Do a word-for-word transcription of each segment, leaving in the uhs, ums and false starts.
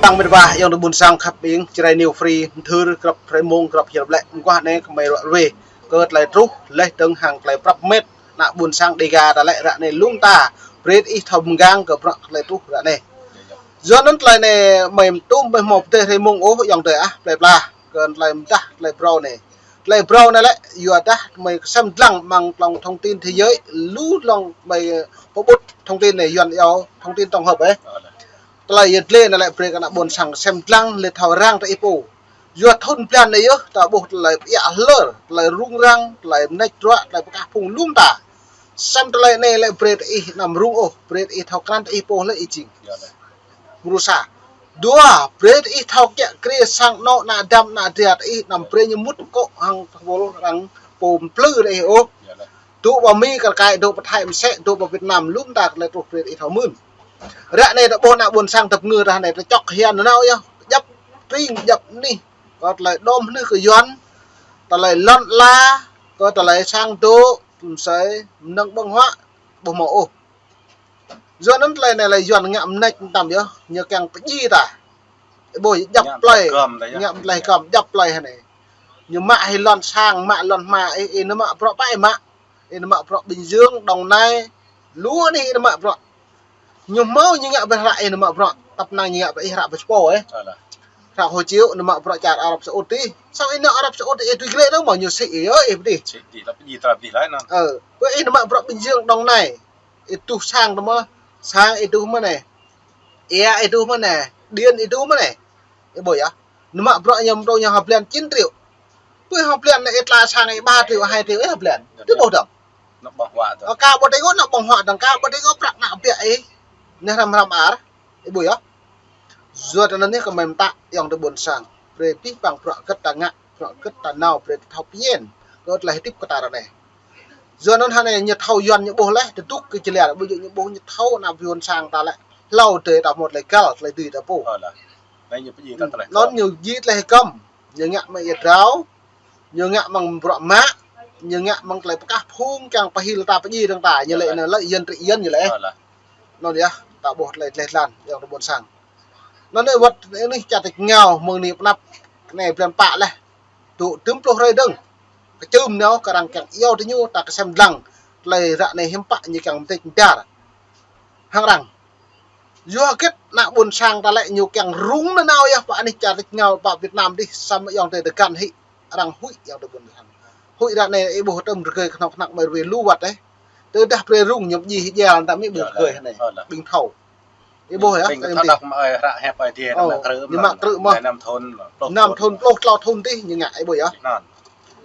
Tăng mĕt wa, ayŏng adơi ƀuôn sang khăp ƀing, Jrai New Free, mthưr, grăp hrơi mông, grăp hiăp lĕ, mơguah anai kơmơi ruă ruê, kơ tơlơi truh, laih dơ̆ng hăng tơlơi prăp mĕt, ană ƀuôn sang Dega ta lĕ ră anai lŏm ta, brơi ih thâo mơgang kơ bruă tơlơi truh ră anai. Yua anŭn tơlơi anai, mơi mơtum ƀu hmâo pơdơi hrơi mông ôh, ayŏng adơi ah, plơi pla, kơ tơlơi mơdah, tơlơi phrâo anai. Tơlơi phrâo anai lĕ, yua dah mơi kơsem dlăng amăng klŏng thông tin thế giới, lu klŏng mơi pơƀut thông tin anai, Yuan iâu thông tin tổng hợp ĕh. Tơlơi yơh dlê anai lĕ brơi kơ ană ƀuôn sang kơsem dlăng lĕ thâo răng tơ ih pô. Yua thun blan anai yơh, ta ƀuh tơlơi pơiă hlơr, tơlơi rŭng răng, tơlơi mơneč ruă, tơlơi pơkah phung lŏm ta. Sem tơlơi anai lĕ brơi tơ ih anăm rŭng ôh, brơi tơ ih thâo krăn tơ ih pô lĕ ih jing. Mrô sa. Dua, brơi tơ ih thâo kiă kriê sang anŏ ană dăm ană dra tơ ih anăm brơi ñu mŭt kŏ hăng tơpul arăng pô mplư tơ ih ôh. Dŏ pơ Mi kar kaĭ, dŏ pơ Thái mơsĕ, dŏ pơ Việt Nam lŏm ta tơlơi truh brơi tơ ih thâo mưn. Ră anai ta ƀuh ană ƀuôn sang tơpơngư tah anai ta čŏk hian nao yơh, djăp tring, djăp anih, kơ tơlơi đom hơnưh kơ Yuan, tơlơi lŏn ala, kơ tơlơi sang dŏ, mơsĕ, mơnơ̆ng ƀơ̆ng huă, ƀu hmâo ôh. Yua anŭn tơlơi anai lĕ Yuan ngă mơneč mơtam yơh, ñu kiăng pơdjai ta. Ih ƀuh djăp plơi, ngă mơneč gom, djăp plơi hơnai. Ñu mă hĭ lŏn sang, mă lŏn hma, ih, ih nao mă bruă pă ih mă. Ih nao mă bruă Bình Dương, Đồng Nai, lu anih ih nao mă bruă. Ñu hmâo ñu ngă ƀơi hră ih nao mă bruă, tăp năng ñu ngă ƀơi ih hră ƀơi čơpô ĕh. Hră hộ chiếu, nao mă bruă čar Arab Saudi. Samơ̆ ih nao Arab Saudi, ih tui glĕ nao mơ̆ ñu sĭ ih, ơ, ih pơdih. Sĭ ih, lăp pơdjai tơlơi pơdih laih anŭn. Ơ, ƀơi ih nao mă bruă Bình Dương, Đồng Nai. Ih tuh sang tơ mơ̆, sang ih tuh mơ̆ anai. Ia ih tuh mơ̆ anai, điện ih tuh mơ̆ anai. Ih ƀuh yơh. Nao mă bruă ñu mơtô ñu hơblan chín triệu. Ƀơi hơblan anai ih tla sang ih ba triệu, hai triệu ih hơblan. Tui ƀuh dơ̆ng. Anŏ ƀơ̆ng huă dơ̆ng. Ơ, ka ƀu tui gơ̆ anŏ ƀơ̆ng huă dơ̆ng, ka ƀu tui gơ̆ prăk ană ƀiă ih. Anai hrăm hrăm ar. Ih ƀuh yơh. Yua anŭn anai kơmơi mơtă ayŏng adơi ƀuôn sang. Brơi pih păng bruă hơget ta ngă, bruă hơget ta nao, brơi ta thâo pơñen. Kơ tơlơi hơdip kơ ta ră anai. Yua anŭn hơnai ñu thâo Yuan ñu ƀuh laih, tơdŭk kơ jơlan, ƀu djơ̆ ñu ƀuh ñu thâo ană ƀuôn sang ta lĕ. Hlâo adih ta hmâo tơlơi găl, tơlơi dưi ta pô. Ơ, lah. Anai ñu pơdjai ta tơlơi. Anŭn ñu djai tơlơi hơgăm. Ñu ngă mă ia drao. Ñu ngă mơ̆ng bruă mă. Ñu ngă mơ̆ng tơlơi pơkah phung kiăng pơhil ta pơdjai dơ̆ng ta. Ñu lĕ anai lĕ Yuan trĭ Yuan ñu lĕ. Ơ, lah. Anŭn yơh, ta ƀuh tơlơi dleh dlan, ayŏng adơi ƀuôn sang. Anŭn anai wơ̆t anih čar tač rơngiao mơ̆ng anai pơ anăp, anai blan pă laih. Dŏ tơm pluh hrơi dơ̆ng. Kơčưm nao kơ arăng kiăng iâu tơ ñu ta kơsem dlăng. Tơlơi ră anai hiư̆m pă ñu kiăng mơdĕč mơdar hăng arăng. Yua hơget ană ƀuôn sang ta lĕ ñu kiăng rŭng nanao yơh pơ anih čar tač rơngiao pơ Việt Nam adih samơ̆ ayŏng adơi tơgăn hĭ arăng huĭ ayŏng adơi ƀuôn sang. Huĭ ră anai ih ƀuh tơm rơgơi kơhnâo kơhnăk mơi ruai lu wơ̆t ĕh. Tơdah brơi rŭng ñu pơdjai hơjal ta mĭ ƀing rơgơi hơnai. Ƀing thâo. Ih ƀuh yơh, ƀing thâo đŏk mă ơi hră hiăp Aê Diê, ơ, ñu mă krư̆ mơ̆. Năm thun, pluh năm thun, pluh klâo thun adih ñu ngă, ih ƀuh yơh. Anŭn.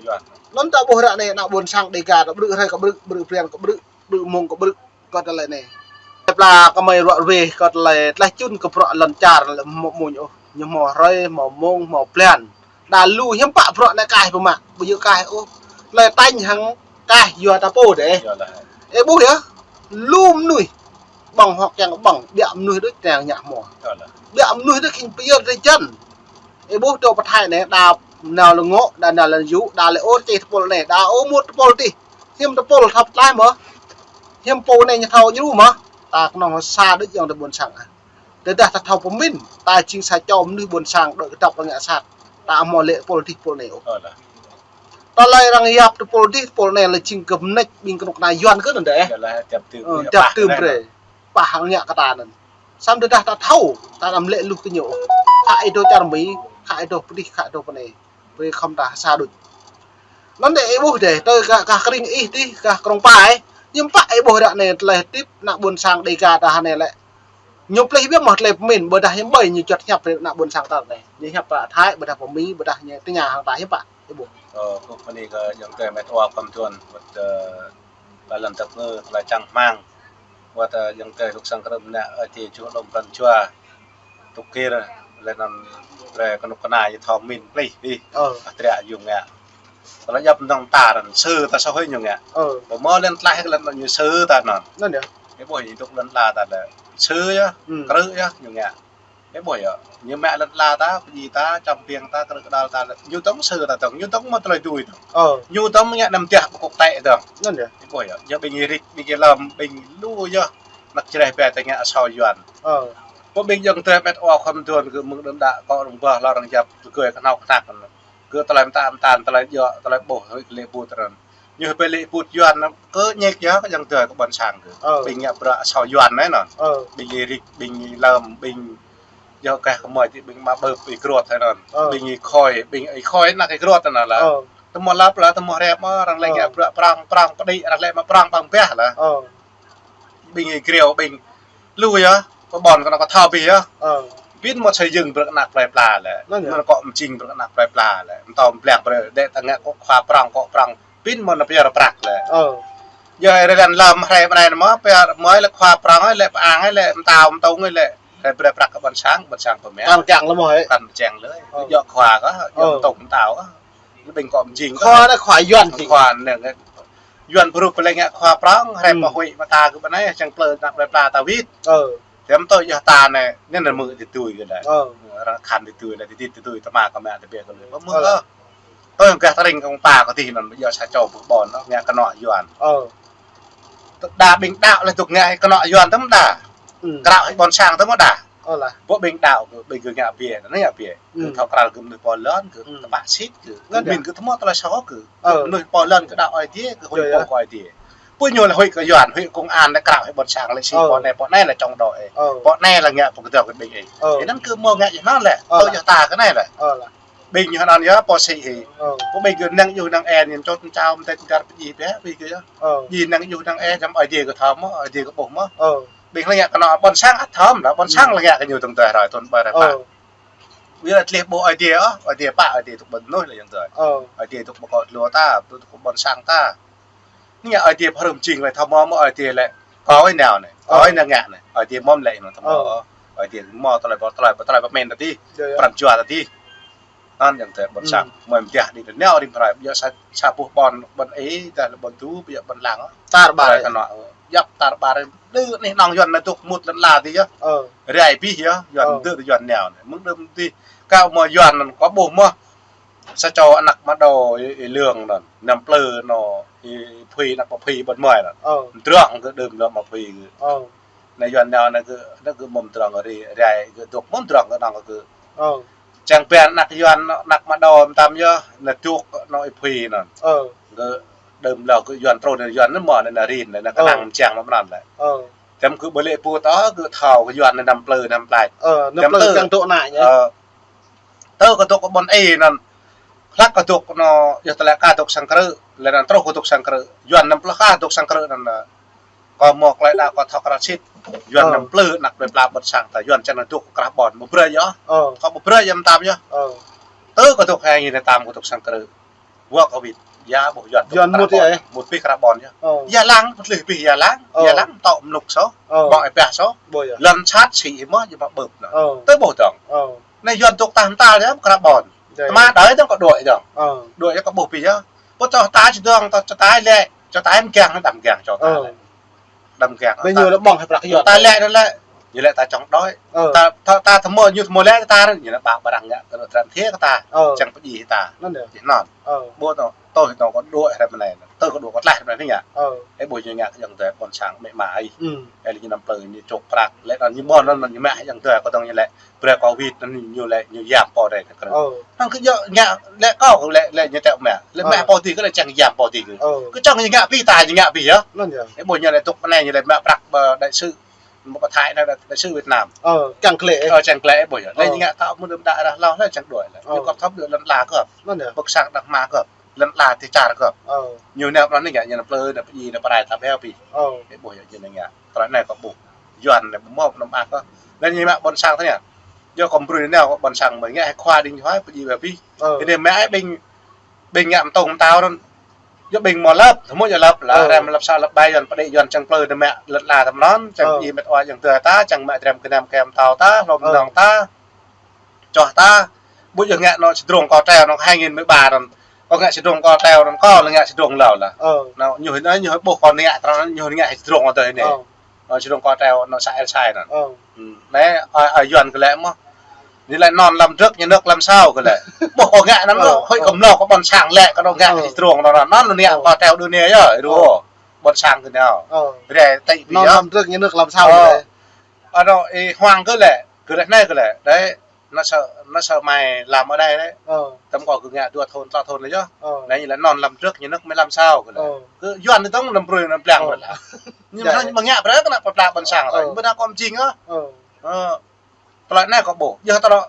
Yua anŭn ta ƀuh ră anai ană ƀuôn sang Dega ta ƀrư̆ hrơi kơ ƀrư̆, ƀrư̆ blan kơ ƀrư̆, ƀrư̆ mông kơ ƀrư̆, kơ tơlơi anai. Plơi pla kơmơi ruă ruê, kơ tơlơi tlaih čun kơ bruă lŏn čar lĕ hmâo mơ̆n ôh. Ñu hmâo hrơi, hmâo mông, hmâo blan. Đa lu hiư̆m pă bruă anai kaih pơmă, ƀu djơ̆ kaih ôh. Tơlơi tañ hăng kaih yua ta pô dêh. Yua lah. Ih ƀuh yơh, lu mơnuih. Ƀơ̆ng huă kiăng ƀơ̆ng, ƀiă mơnuih đôč kiăng ngă hmua. Yua lah. Ƀiă mơnuih đôč khĭn pơyơr drơi jăn. Ih ƀuh dŏ pơ Thái anai, đa nao lĕ ngŏ, đa nao lĕ yŭ, đa lĕ ôr čih tơpul anai, đa ôr mŭt tơpul adih. Hiư̆m tơpul thâo pơtlaih mơ̆. Hiư̆m pô anai ñu thâo djru mơ̆. Ta kơnơ̆ng sa đôč ayŏng adơi ƀuôn sang ah. Tơdah ta thâo pơmĭn, ta jing sa čô mơnuih ƀuôn sang đuaĭ kơdŏp rơngiă sat. Ta hmâo lĕ tơpul adih tơpul anai ôh. Ơ, lah. Tơlơi arăng yap tơpul adih tơpul anai lĕ jing kơ mơneč ƀing kơnuk kơna Yuan kơ anŭn dêh. Yua lah, djăp tơm, ơ, djăp tơm brơi. Pah ngă kơ ta anŭn. Samơ̆ tơdah ta thâo, ta anăm lĕ luh kơ ñu. Khă ih dŏ čar Mi, khă ih dŏ pơ adih, khă ih dŏ pơ anai. Brơi khŏm ta sa đôč. Anŭn dêh ih ƀuh dêh, tơ gah, gah krĭng ih adih, gah krông Pa ih. Hiư̆m pă ih ƀuh ră anai tơlơi hơdip ană ƀuôn sang Dega ta hơnai lĕ. Ñu plih biă mơ̆ tơlơi pơmĭn, ƀôdah hiư̆m ƀơi ñu juăt hiăp brơi ană ƀuôn sang ta anai. Ñu hiăp pơ Thái, ƀôdah pơ Mi, ƀôdah ñu tơña hăng ta hiư̆m pă, ih ƀuh. Ơ, kơ pơ anai kơ ayŏng adơi met wa khŏm tuan, wơ̆t, ơ, ba lăn tơpơngư, tơlơi čang hmang. Wơ̆t, ơ, ayŏng adơi rŭk sang krư̆ mơnă, ơ, ti čuh lŏm pran jua. Tŭk kir, lĕ anŭn brơi kơnuk kơna ñu thâo pơmĭn plih adih. Ơ. Adră yŭ ngă. Tơlơi djăp mơnơ̆ng ta anŭn, sư ta soh hơi ñu ngă. Ơ. Pơmơ̆ lĕ tlaih kơ lĕ ñu sư ta anŭn. Anŭn yơh. Ih ƀuh ñu dŏ lŏn ala ta lĕ. Sư yơh, hmm, krư̆ yơh ñu ngă. Ih ƀuh yơh. Ñu mă lŏn ala ta, pơdjai ta, čăm ƀing ta, krư̆ kơđal ta lĕ. Ñu dŏng sư ta dŏng, ñu dŏng mơ̆ tơlơi dưi dŏng. Ơ. Ñu dŏng ngă năm tiah pơkŭk tĕ dŏng. Anŭn yơh. Ih ƀuh yơh. Ñu ƀing rĭk, ƀing lăm, ƀing lu yơh. Anăk Jrai ƀe ta ngă asâo Yuan. Ơ. Pơ ƀing ayŏng adơi met wa khŏm tuan kơ mơ̆ng đưm đă kơ rơ̆ng bah lŏ rơ̆ng yap kơ kơnuk kơna. Kơ tơlơi mơta mơta, tơlơi djŏ, tơlơi ƀuh, hơi kơ lĕ ƀut rơ̆ng. Ñu hơi pơ lĕ ƀut Yuan kơ ñĕk yơh kơ ayŏng adơi kơ ƀôn sang kơ. Ơ. Ƀing ngă bruă asâo Yuan anai anŭn. Ơ. Ƀing ih Rik, ƀing ih Lơm, ƀing yơh kơ kơmơi ti ƀing mă ƀơ̆p ih Krôt anai anŭn. Ơ. Ƀing ih Khôi, ƀing ih Khôi anăk ih Krôt anŭn lah. Ơ. Tơmơ̆ lăp lah, tơmơ̆ rep mơ̆, arăng lĕ ngă bruă prŏng, prŏng pơđĭ, arăng lĕ mă prŏng păng pĕh lah. Ơ. Ƀing ih Kriu, ƀing lu yơh, pơ ƀôn kơ anŭn kơ thâo bih yơh. Ơ. Pĭn mơ̆ sơyơ̆ng bruă anăk plơi pla lĕ. Anŭn yơh. Mơ̆ kơ mơjing bruă anăk plơi pla lĕ. Mơ̆ tơ̆m blĕk bruă đĕ ta ngă kơ khua prŏng, kơ prŏng. Pĭn mơ̆ anăp yơh prăk lĕ. Ơ. Yơh, rơgăn lơ̆m hrơi mơnai mơ̆, pĕ mơ̆ lĕ khua prŏng lĕ, pơang lĕ, mơtao mơtông lĕ. Hrơi brơi prăk kơ ƀôn sang, ƀôn sang pơmĕ. Kăn kiăng lĕ mơ̆ hĕ. Kăn kiăng lĕ. Ơ. Djŏ khua kơ, djŏ mơtông mơtao kơ. Ƀing kơ mơjing kơ. Khua anai khua Yuan jing. Khua anai Yuan pơrup pơleng ngă khua prŏng, hrơi pơhuĭ mơta kơ ƀơi anai, čang plơi anăk plơi pla ta wĭt. Ơ. Tơ̆m tui yơh ta anai, anŭn anai mơ̆ tui tui kơ đa. Ơ. Arăng khăn tui tui đa, tui tui tơma kơ mă tơbiă kơ lu. Pơmơ̆ ơ. Tui gah tơring kơ pă kơ tih anŭn, yơh sa čô pơ ƀôn anŭn, ngă kơnuk Yuan. Ơ. Đa ƀing đaŏ lĕ tŭk ngă kơnuk Yuan tơ̆m đa. Krao ƀôn sang tơ̆m đa. Ơ lah. Pơ ƀing đaŏ kơ ƀing kơ ngă biă, anai ngă biă. Kơ thâo krao kơ mơnuih pô lŏn, kơ tơpă sĭt, kơ min kơ tơmơ̆ tơlơi soh kơ. Ơ. Mơnuih pô lŏn kơ đaŏ Ơi Adai, kơ huĭ pô kơ Ơi Adai. Pơ ñu lĕ huĭ kơ Yuan, huĭ công an lĕ krao huĭ ƀôn sang lĕ sĭt, pô anai, pô anai lĕ čong đôč. Ơ. Pô anai lĕ ngă pơkơdơ̆ng kơ ƀing ih. Ơ. Ih anŭn kơ mơ̆ ngă yơh anŭn lĕ. Ơ. Tui yơh ta kơ anai lĕ. Ơ lah. Ƀing ñu anŭn yơh pô sĭ hĭ. Ơ. Pô ƀing kơ năng yua năng e ñu čŏt čao mơ̆ tĕt čar pơjing pĕ, ƀing kơ yơh. Ơ. Jing năng yua năng e, čăm Ơi Adai kơ thâo mơ̆, Ơi Adai kơ ƀuh mơ̆. Ơ. Ƀing lĕ ngă kơnuk ƀôn sang ăt thâo mơ̆, ƀôn sang lĕ ngă kơ ñu tơ̆ng tơ̆ hrơi thun ƀơi hrơi pă. Ơ. Ƀu yơh tleh ƀu Ơi Adai ôh, Ơi Adai pă, Ơi Adai tŭk ƀơi mơnuih lĕ ayŏng adơi. Ơ. Ơi Adai tŭk ƀơi kơ lu ta, tŭk ƀôn sang ta. Anai ngă Ơi Adai pơhrăm jing lĕ thâo mơ̆, mơ̆ Ơi Adai lĕ. Kâo ih nao anai, kâo ih nao ngă anai. Ơi Adai mơ̆ lĕ anŭn thâo mơ̆. Ơ. Ơi Adai mơ̆ tơlơi pơmĕn ta tih. Pran jua ta tih. Anŭn ayŏng adơi ƀôn sang. Mơ̆ mơ̆ dah đĭ nao rĭm hrơi, ƀu yơh sa, sa boh ƀôn, ƀôn ih, dah lĕ ƀôn tu, ƀu yơh ƀôn lăng. Tar ƀar. Kơnuk, yap tar ƀar, đơ anih anŏng Yuan anai tŭk mŭt lŏn ala tih yơh. Ơ. Rai bih yơh, Yuan dơ Yuan nao anai. Mơ̆ng đưm tih, kâo mơ̆ Yuan anŭn kâo ƀuh mơ̆. Sa čô anăk mơdô ih, ih Lương anŭn, anăm plư anŭn, ih Phui anăk mă Phui ƀôn mơi anŭn. Ơ. Mơdrŏng kơ đưm lŏm mă Phui kơ. Ơ. Anai Yuan nao anai kơ, anai kơ mơ̆ mơdrŏng kơ ri, rai kơ dŏ mơ̆ mơdrŏng kơ anŭn kơ. Ơ. Čang ƀiă anăk Yuan, anăk mơdô mơtam yơh, anai dŏ anŭn ih Phui anŭn. Ơ. Kơ đưm lŏm kơ Yuan trô anai Yuan anŭn mơ̆ anai rin anai kơnang mơčang anŭn mơnăn lĕ. Ơ. Tơ̆m kơ ƀơi lĕ ƀu tơ kơ thâo kơ Yuan anai anăm plư anăm plač. Ơ, anăm plư čang dŏ anai yơh. Ơ. Tơ kơ dŏ kơ ƀôn ih anŭn. Hlăk kơ dŏ anŭn, yơh tơlơi kơ dŏ sang krư̆, lĕ anŭn truh kơ dŏ sang krư̆. Yuan anăm plư kơ dŏ sang krư̆ anŭn. Kâo mơ̆ tơlơi đaŏ kâo thâo krăn sĭt. Yuan anăm plư anăk plơi pla ƀôn sang ta, Yuan čang anŭn dŏ kơ krah ƀôn. Ƀu brơi yơh. Ơ. Kâo ƀu brơi yơh mơtam yơh. Ơ. Tơ kơ dŏ hai nghìn tam kơ dŏ sang krư̆. Wơ̆t kơ wĭt. Yơh ƀuh Yuan dŏ kơ krah ƀôn. Mŭt pih krah ƀôn yơh. Ơ. Yơh lăng, pơtlih pih yơh lăng. Ơ. Yơh lăng, tŏ mơnŭk soh. Ơ. Ƀơ̆ng ih pĕh soh. Ƀuh yơh. Lŏn sat sĭ ih mơ̆, yơh mă ƀơ̆p anŭn. Ơ. Tơ ƀuh dŏng. Ơ. Anai Yuan dŏ tah mơta lĕ, kơ krah ƀôn. Yơh, yơh. Tơma đơi dŏng kơ đuaĭ dŏng. Ơ. Đuaĭ yơh kơ ƀuh pih yơh. Pơ čŏh ta či dŏng, ta čŏh ta lĕ. Čŏh ta mơgang, đăm mơgang čŏh ta lĕ. Đăm mơgang. Ƀing ñu lĕ ƀơ̆ng hĭ prăk Yuan. Čŏh ta lĕ anŭn lĕ. Ñu lĕ ta čŏng đuaĭ. Ơ. Ta, ta, ta tơmơ̆ ñu tơmơ̆ lĕ ta, ñu lĕ ƀă ƀrăng ngă, kơ anŭn dram thiê kơ ta. Ơ. Čang pơjing ta. Anŭn yơh. Či anŭn. Ơ. Ƀuh anŭn, tui anŭn kơ đuaĭ hrơi mơnai anŭn. Tơ kơ đuaĭ kơ tlaih hrơi mơnai anŭn ngă. Ơ. Ih ƀuh ñu ngă kơ ayŏng adơi ƀôn sang mĕ ma ih. Ơ. Ih lĕ ñu anăm plư ñu čŏk prăk. Lĕ anŭn ñu ƀuh anŭn ñu mă ayŏng adơi kơ dŏng ñu lĕ. Brơi kơ wĭt anŭn ñu lĕ ñu yap pô anai kơ krư̆. Ơ. Anŭn kơ yơh ngă lĕ kâo kơ lĕ, lĕ ñu tĕ mă. Lĕ mă pô tih kơ lĕ čang yap pô tih kơ. Ơ. Kơ čŏng ñu ngă pih ta ñu ngă pih yơh. Anŭn yơh. Ih ƀuh ñu lĕ dŏ mơnai ñu lĕ mă prăk ƀơi đại sứ. Mơ̆ pơthai anai đại sứ Việt Nam. Ơ, čang klĕ. Ơ, čang klĕ ƀuh yơh. Lĕ ñu ngă ta mơ̆ đưm đă rah hlâo lĕ čang đuaĭ lĕ. Ơ. Ñu kơ thâo đuaĭ lŏn ala kơ. Anŭn yơh. Ƀơ̆k sang đah ma kơ. Lŏn ala tih čar kơ. Ơ. Ñu anai pran anai ngă ñu anăm plư anai pơjing anai pơrai ta ƀiă pih. Ơ. Ih ƀuh yơh ñu anai ngă. Tơlơi anai kâo ƀuh. Yuan anai ƀu mơ̆ anăm ăt kơ. Lĕ ñu mă ƀôn sang tơ anai. Yơh kâo brơi anai kơ ƀôn sang mơi ngă hĭ khua đing huai pơjing ƀiă pih. Ơ. Anai mă ƀing, ƀing ngă mơtông mơtao anŭn. Yơh ƀing mơ̆ lăp, tơmơ̆ yơh lăp, lah rem lăp sa lăp ƀai Yuan pơđĭ Yuan čang plư anai mă lŏn ala tơm anŭn, čang pơjing met wa ayŏng adơi ta, čang mă rem kơnam kơm mơtao ta, hlô mơnơ̆ng ta. Čŏh ta, ƀu yơh ngă anŭn sĭt drông kâo treo anŭn hai nghìn mười ba anŭn. Kâo ngă sĭt drông kâo treo anŭn, kâo lĕ ngă sĭt drông hlâo lah. Ơ. Anŭn ñu anai ñu ƀuh kâo ngă treo anŭn, ñu ngă sĭt drông kâo tơ anai. Ơ. Anŭn sĭt drông kâo treo anŭn sa el sai anŭn. Ơ. Anai, ơi, ơi Yuan kơ lĕ mơ̆. Anai lĕ non làm trước nhà nước làm sau kơ lĕ. Ƀuh kâo ngă anŭn mơ̆, hơi kơ mlâo kơ ƀôn sang lĕ, kơ anŭn ngă sĭt drông anŭn, anŭn anŭn ngă kâo treo đưm anai yơh, ih ƀuh. Ƀôn sang kơ anai. Ơ. Rai tĕ ƀu yơh. Non làm trước nhà nước làm sau kơ lĕ. Anŭn ih Hoàng kơ lĕ. Kơ rĕh anai kơ lĕ, đơi, nă sơ, nă sơ mai lăm ở đây đơi. Ơ. Tăm kơ kơ ngă dua thôn, tlâo thôn lĕ yơh. Ơ. Anai ñu lĕ non lăm trơk ñu nơ̆k mơi lăm sao kơ lĕ. Ơ. Kơ Yuan anai tong năm brơi năm blang. Ơ. Bơ̆t lă. Ñu mă ngă brơi kơ nă pơplă ƀôn sang. Ơ. Bơ̆t nă kơ ăm jing ơ. Ơ. Ơ. Tơlơi anai kơ ƀuh. Yơh tơlơi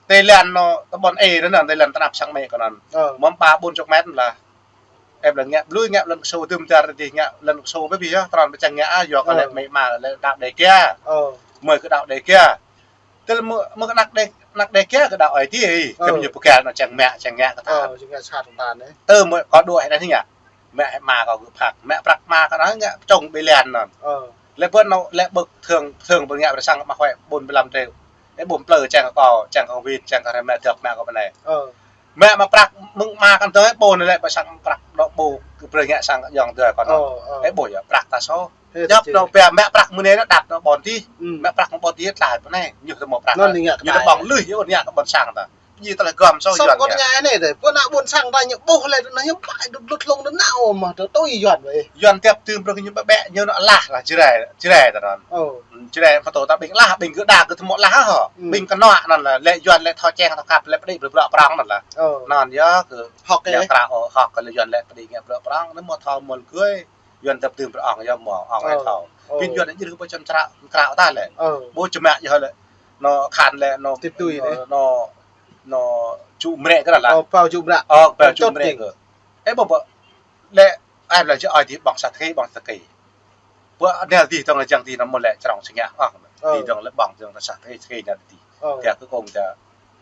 Thái Lan nô, tơƀon ê anŭn, Thái Lan tơnap sang mĕ kơ anŭn. Ơ. Mơ̆m ba ƀôn chục mét lah. Em lĕ ngă blui, ngă lŏn kơsô, tơm tar tih ngă lŏn kơsô bĕ bĕ yơh, tơnap pơčang ngă ah, yua kơ lĕ mĕ ma lĕ đaŏ Đêga. Ơ. Mơi kơ đaŏ Đêga. Tơl mơi, mơi kơ đaŏ Đê, đaŏ Đêga kơ đaŏ ai tih ih. Ơ. Tơm ñu pơkă nă čang mă, čang ngă kơ ta. Ơ, čang ngă sat ta anai. Tơ mơi kơ đuaĭ anai ngă. Mă hĕ ma kơ gơ̆ phak. Mă prăk ma kơ anai ngă pơčong ƀơi lan anŭn. Ơ. Lĕ ƀôn nô, lĕ ƀơ̆k thơ̆ng, thơ̆ng ƀôn ngă ƀơi sang mă huai ƀôn ƀơi lăm trêu. Lĕ ƀôn plơi čang kơ kâo, čang kơ wĭt, čang kơ rơmet dŏ mă kơ ƀơi anai. Ơ. Mă, mă prăk mơ̆ng ma kăn tơi ƀôn lĕ ƀơi sang prăk dŏ ƀu kơ brơi ngă sang yŏng tơi kơ anŭn. Ơ, ơ. Ê ƀuh yơh prăk ta sô. Ê, djŏp tơ nô pia mă prăk mơ̆ng anai nă đăp nô ƀôn tih. Ư. Mă prăk mơ̆ng ƀôn tih tlaih ƀơi anai. Ñu tơ mơ̆ prăk. Anŭn ñu ngă kơ ñu ta ƀơ̆ng lưh yơh ngă kơ ƀôn sang ta. Ñu tơlơi gơ̆m sô Yuan. Sŏk kơ ngă. Anai tơi, ƀôn nă ƀôn sang ta ñu ƀuh lĕ tơ nă hiư̆m pă đut lŭt hlung tơ nao mă tơ tui Yuan wĕ. Yuan tiap tơm brơi ñu ƀĕ ƀĕ ñu nă lah lah Jrai, Jrai tơ anŭn. Ơ. Jrai pơtô ta ƀing lah, ƀing kơ đa kơ tơmŏ lah hŏ. Ư. Ƀing kơ nua anŭn lah, lĕ Yuan lĕ thâo čang thâo khăp lĕ pơđĭ brơi bruă prŏng anŭn lah. Ơ. Anŭn yơh kơ hŏk yơh. Krao, ơ, hŏk kơ lĕ Yuan lĕ pơđĭ ngă bruă prŏng, anŭn mơ̆ thâo mơ̆n gơ̆. Yuan tiap tơm brơi ŏng yơh mơ̆, ŏng ai thâo. Ơ. Pin Yuan anŭn jih kơ ƀơi čăm čră, krao ta lĕ. Ơ. Ƀu čăm mă yơh lĕ. Nô khan lĕ, nô, tip tui nô, nô, nô ču mrĕ kơ lah. Ơ, pao ču mrĕ. Ơ, pao ču mrĕ kơ. Ê ƀuh ƀuh. Lĕ, ai lĕ jơ ai tih ƀơ̆ng sa tơkê, ƀơ̆ng sa tơkê. Ƀuh anai tih tơng lĕ jang tih nă mơ̆ lĕ črŏng sơngă ah. Ơ. Tih tơng lĕ ƀơ̆ng tơng sa tơkê, tơkê anai tih. Ơ. Tih kơ kông tih.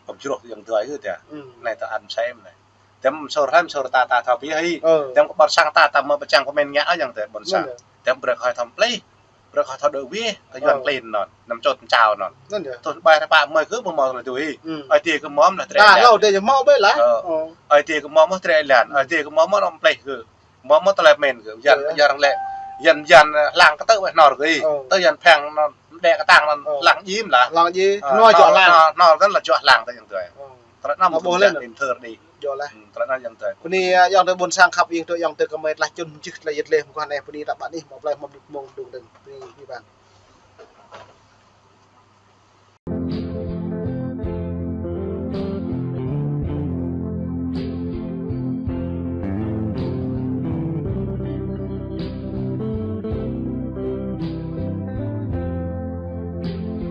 Pơm črôh tơng tơlơi kơ tih. Ư. Anai tơ ăn sem anai. Tơm sôr hrăm sôr ta ta thâo pih hĭ. Ơ. Tơm kơ ƀôn sang ta ta mơ̆ pơčang kơ mĕn ngă ah jang tih ƀôn sang. Ư. Tơm brơi kơ hơi thâo plih. Brơi kơ hơi thâo đuaĭ wĕ. Kơ Yuan plih anŭn. Năm čô tơm čao anŭn. Anŭn yơh. Tơl ƀai rơpa mơi kơ mơ̆ mơ̆ tơlơi tui. Ư. Ai tih kơ mơ̆ mơ̆ lah trĕ lan. Ơ. Ai tih kơ mơ̆ mơ̆ năm plih kơ. Mơ̆ mơ̆ tơlơi mĕn kơ. Yua, yua arăng lĕ, Yuan, Yuan, ơ, hlang kơtơ̆ wĕ hnor gơ̆. Ơ. Tơ Yuan pheng nô, đĕ kơtang nô, ơ, hlang jim lah. Hlang jim, ơ, nua jua hlang. Nô, nô, nô, nô, jua hlang tơ yang tui. Ơ. Tơlơi anŭn ƀuh lĕ. Ơ. Tơlơi anŭn yang tui. Bơni, ơ, yang tui ƀôn sang khăp, yang tui, yang tui kơ mơi tlaih čun, jih tlaih yơh lĕ, mơguah anai, bơni ta ƀan ih, mơ̆ plơi, mơ̆ mơ̆ mơ̆ đung đung. Bơni, bơni ƀan.